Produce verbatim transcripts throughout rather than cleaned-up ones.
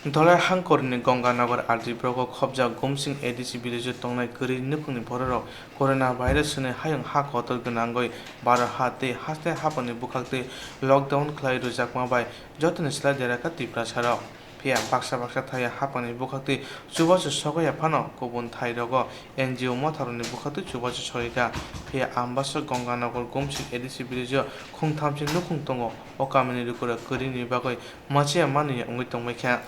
Dolai Hangkorni Gonganagar R D block o khobjak Gumsing A D C village o tongnai kwrwi nukhungni bororok corona virus hwnwi hayung ha kotor gwnangwi baro ha tei haste haphangni bwkhaktwi lockdown khlai rwjakma bai jotoni slai derakha Tiprasarok. Phiya baksa baksa thaiya haphangni bwkhaktwi chubachu sokya phano kubun thairogo N G O motharokni bwkhaktwi chubachu sokha. Phiya Ambasa Gonganagar Gumsing A D C village o khungthamchi nukhung tongo. O kamini lukurok kwrwini bagwi machaya manwi wngwi tongbaikha.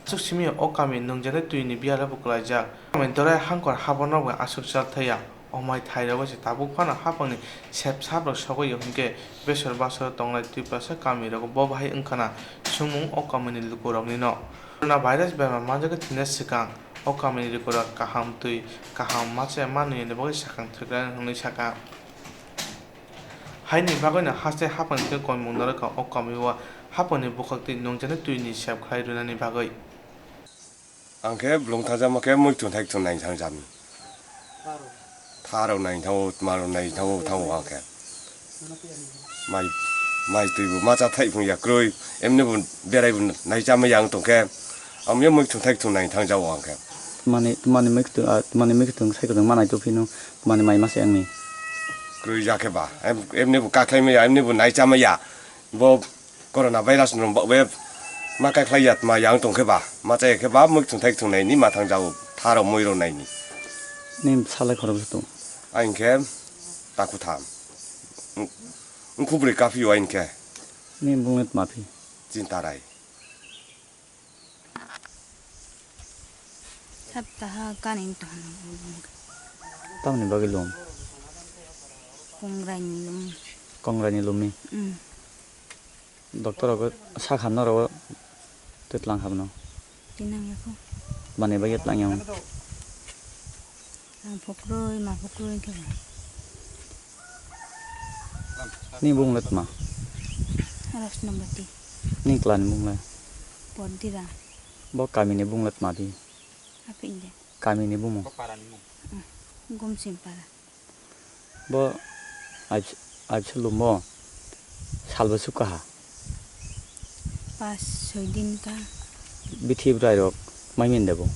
Aswk simi o kami nungjaknai twini biyalo bo kwlaijak. Kami Dolai Hangkor haborno bo aswk chal thaiya. O mai thairogo se tabuk phano haphangni sep saprok sogwi hwnkhe besor basoro tongnai Tiprasa kamirogo bo bahai wngkhana swngmung o kamini lukuroknino. Corona virus bemar manjakhe thwina swkang o kamini lukurok kaham twi kaham machaya manwini bagwi swkang thwikhlainai hwnwi sakha. Haini bagwino haste haphang khe koimung norokha o kamio haphangni bwkhaktwi nungjaknai twini sep khlai rwnani bagwi. Ang khe blong thangjakma khe muitu thai thung nai thangjami. Tharok nai thango, tmarok nai thango, thango ang khe. Mai, mai twi bo macha thai phung ya kwrwi, emni bo berai bo nai chama yang tong khe. Ang ye muitu thai thung nai thangjago ang khe. Mani, mani muitu, ah, mani muitu sai kwrwng manai to phino. Mani mai masa yangni. Kwrwi ja khe ba, em-, emni bo kakhlai maya, emni bo nai cha maya. Bo corona virus no ba, be ma kakhlai ya, ma yang tong khe ba, ma cha ya khe ba, mui thung thai thung nai ni ma thang jao, tharo mui ro nai ni. Ni salai khorok tu. Aing khe taku tham. Ng-, ngkhu bwrwi kaphi o aing khe. Ni bung let ma phi. Chinta rai. Saptaha kani tongna. Tamni bagwi lum? Kongrai ni lum. Kongrai ni lum ni? Mm. Doctor rogo sak hamna rogo twtlang hamno? Tinang yako. Mani bagwi tlang yang? Ang phukrui, ma phukrui khe ba. Ni bung le tma? Rasnamati. Ni kla ni bung le? Pordira. Bo kami ni bung le tma di? Ape inde. Kami ni bung mo? Gumsing para. Bo aib-, aibsa lum bo salbo suk kaha? Pas soi din ka. Bithi bwrai rok mai min de bo?